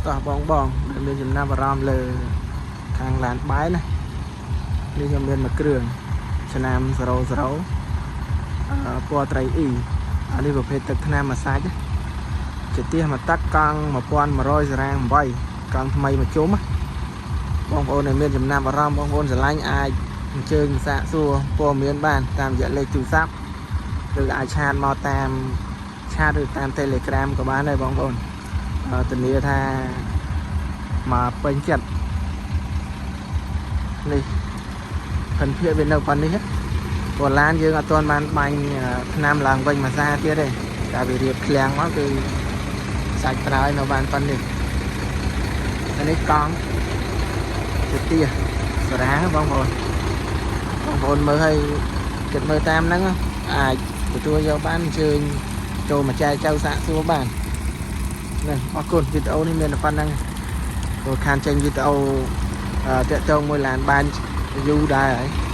តោះបងបងដែលមានចំណាប់អារម្មណ៍លើខាងឡានបែនណានេះខ្ញុំមានមួយគ្រឿងឆ្នាំ00ពណ៌ត្រីអ៊ីអានេះប្រភេទទឹកថ្នាំម៉ាសាច់ណាជាទៀសមួយទឹកកង់1100សារ៉ាង8កង់ថ្មីមួយជុំណាបងប្អូនដែលមានចំណាប់អារម្មណ៍បងប្អូនស្រឡាញ់អាចអញ្ជើញសាកសួរព័ត៌មានបានតាមរយៈលេខទូរស័ព្ទឬអាច chat មកតាម chat ឬតាម Telegram ក៏បានដែរបងប្អូន ធានាថាមកពេញចិត្តនេះភិនភាកវានៅប៉ុណ្នេះព្រោះឡានយើងអត់ទាន់បានបាញ់ថ្នាំឡើងវិញមួយសាទៀតទេតែវារៀបឃ្លាំងមកគឺសាច់ត្រើយនៅបានប៉ុណ្នេះអានេះកង់ទៅទៀសារាបងប្អូនបងប្អូនមើលឲ្យគិតមើលតាមហ្នឹងអាចទទួលយកបានអញ្ជើញចូលមកចែកចៅសាកសួរបាន នេះអរគុណវីដេអូនេះមានតែប៉ុណ្្នឹងព្រោះខានចេញវីដេអូតាក់ទងមួយឡានបានយូរដែរហើយ។